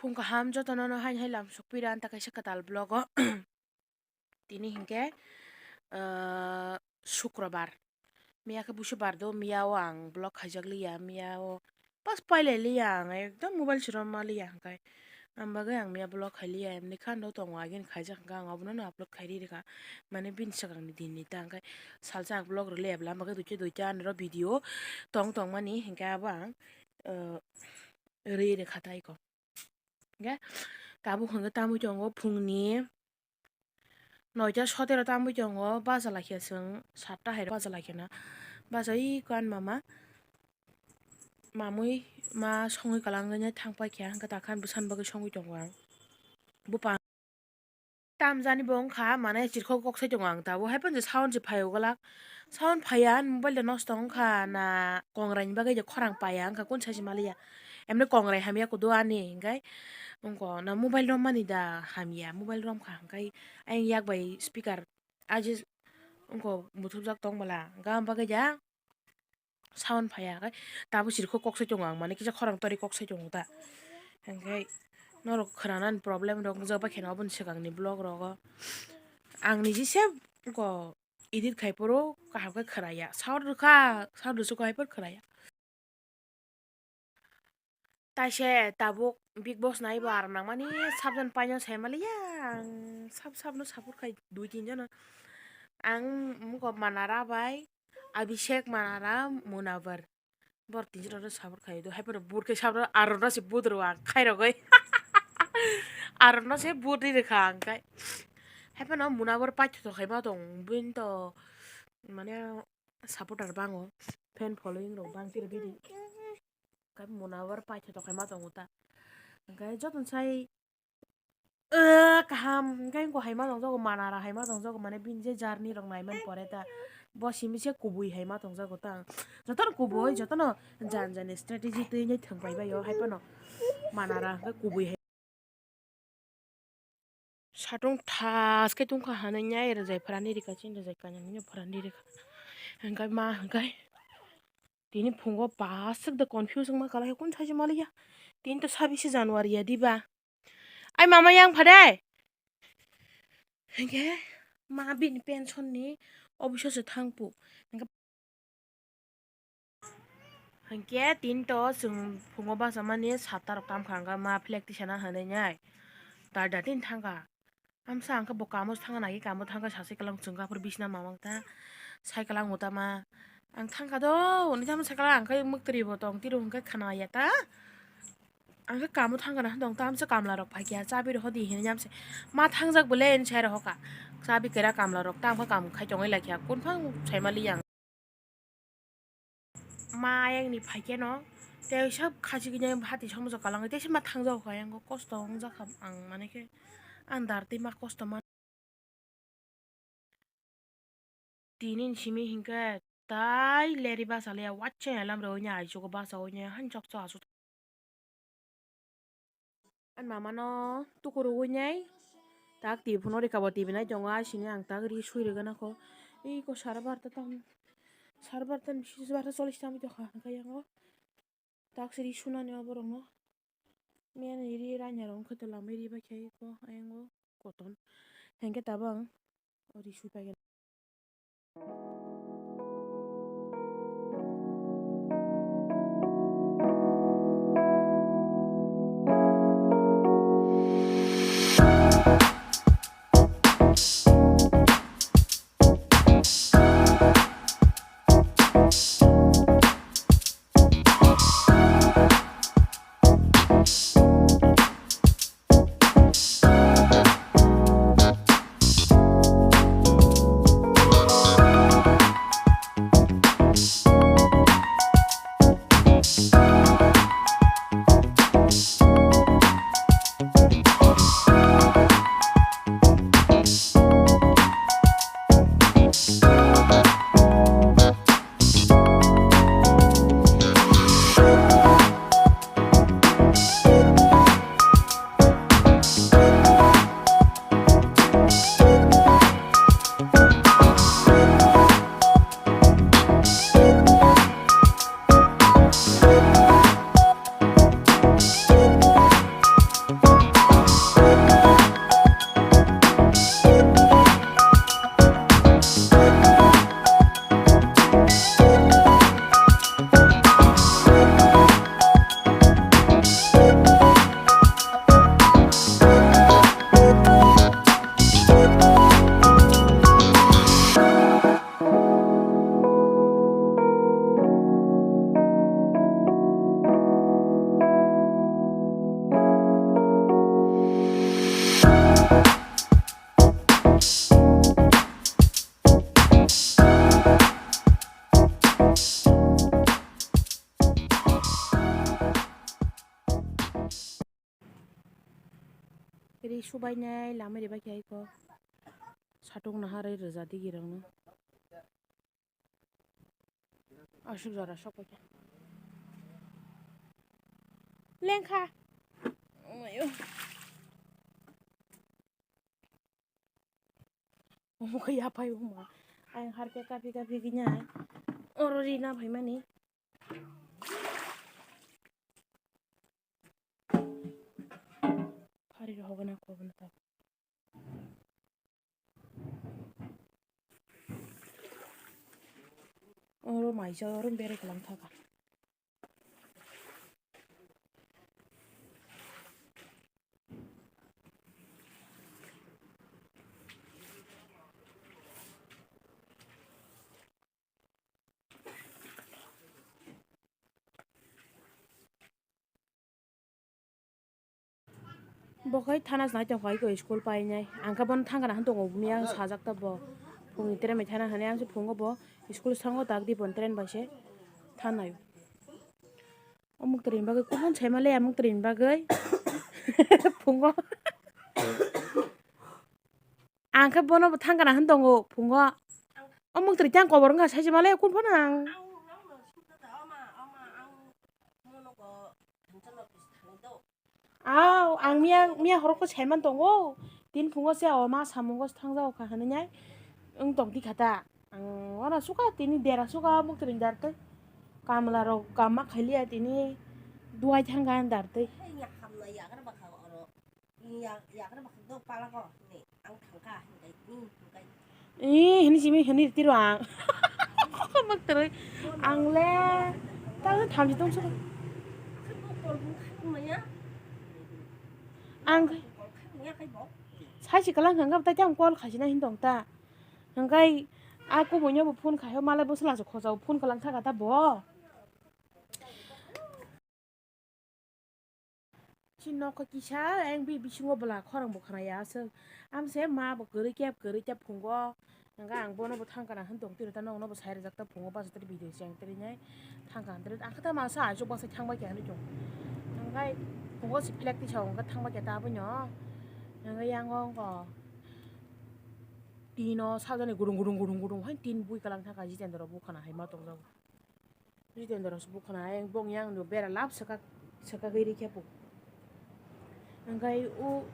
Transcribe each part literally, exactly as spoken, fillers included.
Phung kaham jotono no haini hai lam sokpira anta kaisa kwtal vlog o. Tini hinkhe, ah, Sukrobar. Miya khe busu bar do, miya o ang vlog khaijak liya, miya o pas pailai liya ang, ekdom mobile se romma liya hwnkhe. Ang bagwi ang miya vlog khai liya, emni kha no tongo agini khaijak hwnkhe ang obono no upload khai ri rikha. Mane bini swkangni dinni ta hwnkhe salsa ang vlog rwliya bwla, ang bagwi duita duita ani ro video tong tong mani hinkhe abo ang, ah, rwi rikha tai ko. Hingke tabuk hingke tamoi tongo phungni noita sotero tamoi tongo, baja laikha chwng satta hai baja laikha na. Baja oi ko ani mama, mamui ma songwi kwlangwi thang paikha, hingke takhan bwsani bagwi songwi tongo ang. Bupha. Tamjani bo wngkha, mane chirkhok kok sai tongo ang tabuk, hai phano sound se phai o glak, sound phaiya ani mobile de nosto wngkha na, kongrai ni bagwi de khorang paiya wngkha, kunu sai se maliya, emni kongrai hamya kudu ani, hingkai wngkha na mobile rom mani da hamya, mobile rom kha hingkai ayang yak bai speaker aji wngkha muthupjak tong bwla, hingkha am bagwi da. Sound phaiya khe tabuk chirkhok kok sai tongo ang, mane kisa khorang tori kok sai tongo ta, hingke norok khwnanani problem rok wngjak bai kheno aboni swkangni vlog rogo ang niji se go edit khai phuru kaham khe khwnaya, sound rwkha, sound rwsukha hai phuru khwnaya. Taise tabuk Bigg Boss naibo aram nangmani sabjani paino sai maliya ang, sab sabno support khai dui tin jono ang mugo Manara bai Abhishek, Manara, Munawar. Bor tin jono support khai do. Hai phano vote khai sabno arno se vote rw ang khai rogoi. Arno se vote ri rikha ang khai. Hai phano Munawar paithotok khai ma tong. Bini to mane supporter bango. Fan following rok bang tiro bini. Kai Munawar paithotok khai ma tongo ta. Hingke joto sai Ah, kaham, hingke wngkha hai ma tongjago, Manara hai ma tongjago, mane bini je journey rok nai mani pore ta, bo simi se kubui hai ma tongjago ta, jotono kubui, jotono jan jani strategy twi nai thwng pai bai o, hai phano Manara hingke kubui hai. Satung thas khe tungkha hanwi nai rwjai phrani rikha, chini rwjai kanya hwnwi phrani rikha, hingke ma hingke tini phungo bus swk de confuse wngma kala khe kunu sai se maliya, tini to sabisi January ya diba. Ai mama yang phade. Hingke ma bini pension ni office o se thang pu. Hingke, hingke tin to chwng phungo basa mani satta rok tam kha, hingke ma flag tisana hinwi nai. Tar da tin thang kha. Amsa hingke bo kamo thang nai, kamo thang kha sasi kwlang chwng kha phuru bisna mamang ta. Sai kwlang uta ma. Ang thang kha do, hwnwi tamo sai kwlang ang khe mwktwiri bo tong tiro hingke khna ya ta. Ang khe kamo thang kana hwndong, tamsa kamla rok phai kha, chabi rok hodi hinwi yamse ma thangjak bole hinwi sai rok hoka, chabi kera kamla rok tamo kam khai tongwi lai kha, kunphang sai mali yang. Ma ayang ni phai khe no tei sab khasi khe hati somoso kalang tei se ma thangjak kha, yang kosto wngjak kha ang, mane khe ang dar tei ma kosto ma. Tini ni simi hinkhe tai leri basa le ya, wacha ya lam rw ya, ai chugo basa o ya, han chok chok aswk. Ani mama no tuku rw nai, tak T V no rika bo, T V nai tongo, asini ang tak ri sui rw gana kho. Iko sara barta tam, sara barta ni bisi barta chollish tam tokha, hwnkhe yango tak se ri sunani o borok no. Miyani ri ranya rok wngkha, tola mai ri bai khe iko ayang o koton. Hinkhe tabang o ri sui pai khe. Ri subainai lamai ribai khe aiko satung naharwi rwja digirokno. Aswk jora sokphaikha. Lengkha. Omayo. Omo khe yaphai wngma. Ayang harkhe kaphi kaphi khe nai. Oro rina phaimani. Phari rok hogana kobana ta. Oro maisa oro berai kwlwng thaka. Bo khai thana se nai tongkha, iko school painai. Ang khe bono thangkana hwn tongo, bini ang sajak ta bo. Phungni train bai thana hwnwi ang se phungo bo school thango, tak di bo train bai se thanai. O muktwrwini bagwi kubun saima le, a muktwrwini bagwi phungo. Ang khe bono bo thangkana hwn tongo phungo. O muktwrwi tei ang kobor wngkha, saisima le, kung phano ang. Aw, ang miya, miya horo khe saiman tongo. Tini phungo se o ma samungo se thangjago kha hwnwi nai wng tong tikha ta. Ang wana suka tini dera suka muktwrwini dar tei. Kamla rok kamma khailiya tini duai thangkha dar tei. Ee, hini simi hini tiro ang. Muktwrwi. Ang le ta thamchi tong suka. Ang sai si kalang hangka tai tang call khasina hin tong ta. Hangkai a kubuino bo phone khaio malai bo sela se khojao phone kalang thaka ta bo. Chini nokha kisa ayang bi bisingo bwla khorang bo khwnaya aswk. Amse ma bo kwrwi kep kwrwi kep phungo. Hwnka ang bono bo thangkana hwn tong tiro ta nokno bo sai rwjak ta phungo bachai tari video cheng tari nai thangka hwn tari ang khe ta masa aswk bachai thangbai khe hinwi chong. Hwnkai phungo si flag tisa hwnka thangbai khe ta aboino. Hwnka yang o wngkha tino sajani gurung gurung gurung gurung hai tin bui kalang thangka Jitendra bo khwna hai ma tongjago. Jitendra se bukhana ayang bong yang no bera lap saka saka giri khe pu. Hingkai u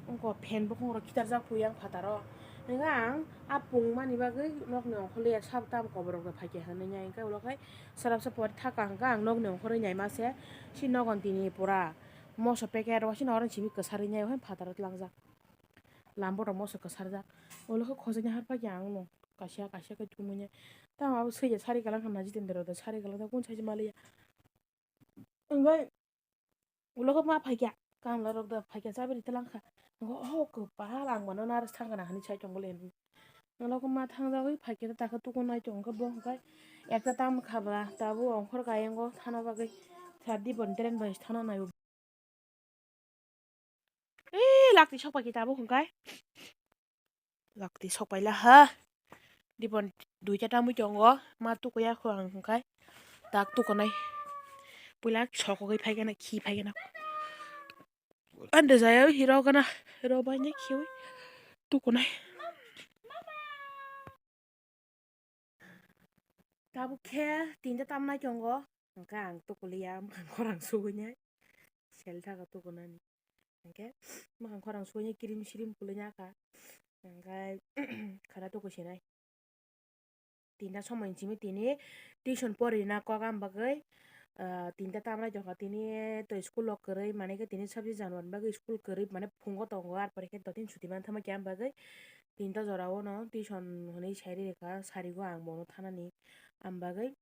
ungko phen bukhung rok khitar jak pu yang phataro. Hingka ang a pung mani bagwi nok ni ongkhor le ya sab tam kobor rok bai phaikha hinwi ya hingka ulo khai sarap sa pori thaka hingka ang nok ni ongkhor wi nai ma se si nogon tini pura moso packet rok sini oro simi kwsari nai o hai phataro twlang jak. Lambo rok moso kwsarjak. Ulo khe khojani har paikha ang no kaisa kaisa khe thumwi nai. Tamo abo swi ya sari kwlwng kha na Jitendra da sari kwlwng da kun sai se maliya. Hwnbai ulo khe ma phaikha kamla rok da phaikha chabwi ri twlang kha. Hwnba o kwpal ang mano naro thang kana hinwi sai tong bole hinwi. Ulo khe ma thangjagwi phaikha ta khe tukun nai tong khe bo hwnkhai ekta tam kha ba tabuk ongkhor kha yango thana bagwi sa di bon train bai thana nai o. Ee, lakti sok paikhe tabuk hwnkhai. Lakti sok paila ha. Dibon duita tamwi tongo. Ma tukuya kho ang hwnkhai. Tak tukunai. Puila sokogwi phaikhe na, khi phaikhe na. Ande jaya hiro gana. Hiro bai ne khiwi tukunai. Tabuk khe tinta tamnai tongo, hwnkhe ang tukuliya mwkhang khorang suinai sel thago tukunani. Hwnkhe mwkhang khorang suinai kirim sirim kuliya kha, hwnkhe khara tuku sinai. Tinta somoi simi tini tuition porina kok ang bagwi, ah, tinta tamnai tongkha tini twi school o kwrwi, manwi khe tini sabji January ni bagwi school kwrwi, mane phungo tongo, ar pore khe dotin chuti manthamakhe ang bagwi. Tinta jora o no tuition hwnwi sai rikha, sarigo ang bono thanani. Ang bagwi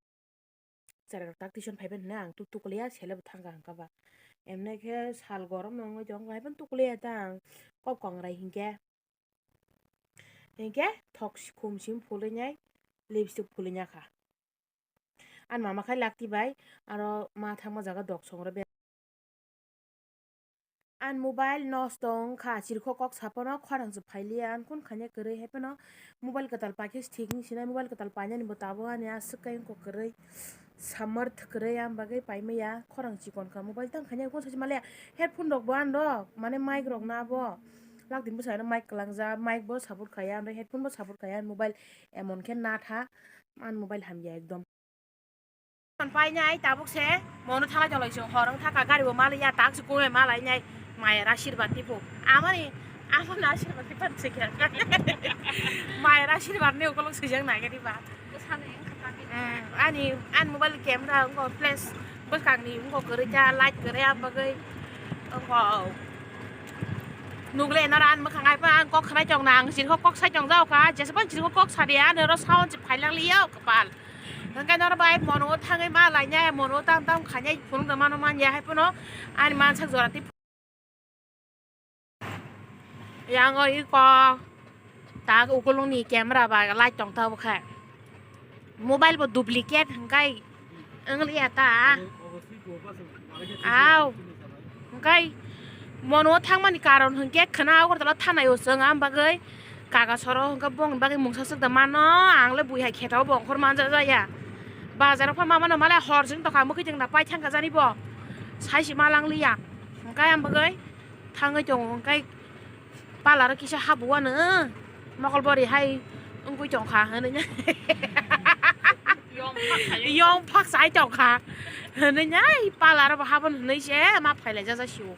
chwrairok tak tuition phaibai hwnwi ang tuk tuk liya, sele bo thangkha hwnkha ba. Emne khe sal gorom no wngwi tongo, haiphano tuk liya ta ang kok kongrai hinkhe. Hinkhe thok khum sim phulwi nai lipstick phulwi ya kha. Ani mama khai lakti bai aro ma thangma jaga dok songra be. Ani mobile nosto wngkha, chirikhok kok saphano khorang se phailiya, ani kun khaina kwrwi, haiphano mobile kwtal paikhe thik wngwi sinai, mobile kwtal painani bo tabuk ani aswk khe wngkha kwrwi, samarth kwrwi, ani bagwi paimaya, khorang chikon kha mobile tang khaina kun sachi maliya, headphone rok bo ani rok, mane mic rok na bo, laktin bwskango mic kwlangjak, mic bo support khaiya, ani headphone bo support khaiya, ani mobile emon khe natha, ani mobile hamya ekdom. Painai tabuk se mono thalai tonglaisong, hor wng thaka gari bo maliya, tak se kome malainai, mayar asirbat tipo. Amani, amani asirbat tipo se khe. Mayar asirbat ni ukolog swijak nai gari ba. Bwsani wngkha kami. Hmm, ani, ani mobile camera wngkha flash bwskang ni wngkha kwrwi ta, light kwrwi, ang bagwi wngkha. Nugle nara ani mwkhang ai pa ang kok khnai tong na, ang chirikhok kok sai tong jao kha, jesabon chirikhok kok sadi ani oro sound se phailak liya kwpal. Hwnkhe norok bai mono thangwi ma lainai, mono tam tam khainai phunuk da mano manya hai phano ani mansak jora tei yang o iko tak ukulungni camera ba light tong ta bwkha mobile bo duplicate hwnkhe wng liya ta. Aw, hwnkhe mono thangmani karon hwnkhe khwna Agartala thanai o chwng, am bagwi kaga soro hwnkhe bongni bagwi mungsa swk da mano, ang le bui hai khetao bo ongkhor manja jaya. Bazar o pha ma mano male hor chwng tokha, mwkhwi tongda pai thangkha jani bo, sai se ma lang liya. Hwnkhe am bagwi thangwi tongo, hwnkhe pala ro kisa habu ano mokol bori hai wngwi tongkha hwnwi. Yong phak sai. Yong phak sai tongkha hwnwi nai pala ro bo habon hwnwi se ma phailai jajak sio.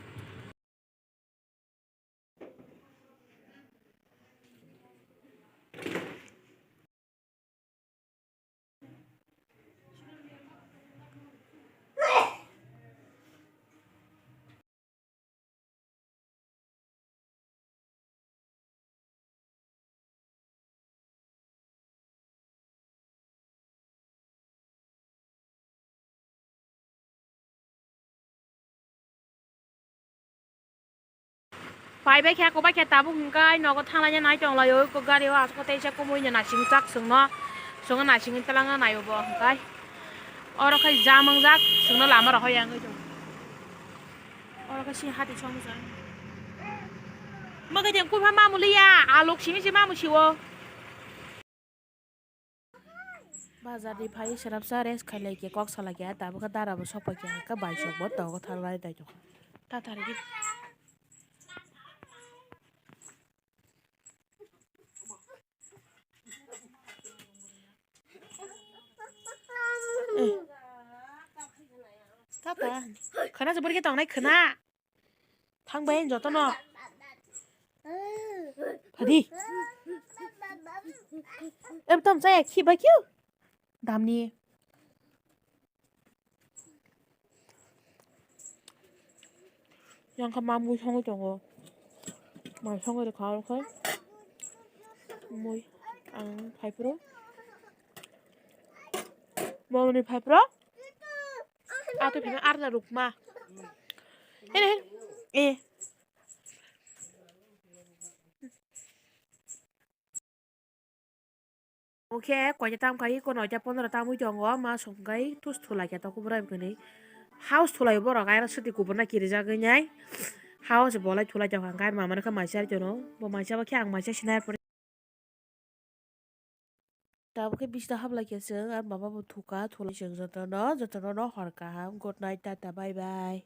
Pai bai khe, kok bai khe tabuk hwnkhe nogo thanglaina nai tonglaio, eko gari o aswk teisa kumui no naising jak chwngno, chwngno naisingwi twlangna naio bo hwnkhe. Oro khe jam wngjak, chwngno lama rohor ya wngwi tongo. Oro khe sini hati song sa. Mwkhwtwng kupha mamu liya, alok simi se mamu siwo. Bazar ni phai srapsa rest khailai khe kok salai khe, tabuk khe dara bo sok pai khe, hwnkhe bai sok bo tongo thanglai dai tong. Ta thari di. Eh. Tata. Khana se bori khe tongnai khana. Thang bai jotono. Phadi. Em tom chaya khi ba khiu. Damni. Yang kha ma mui songwi tongo. Mai songwi rwkha oro khe. Mui ang phaiphuru. Momoni phaiphuru. Ato phina arna rukma. Ere, e. Oke, koita tam kai ko noita pondro tamwi tongo, ma song kai tus thulai khe to kubura bwkani. House thulai borok ai suti kubuna kirijagwi nai. House bolai thulai tong kha, mama no khe maisa ri tono. Bo maisa ba khe ang maisa sinai pore. Tabuk khe bisna hablai khe chwng, ar mama bo thuka, thulai chwng jotono, jotono no hor kaham. Good night, tata, bye bye.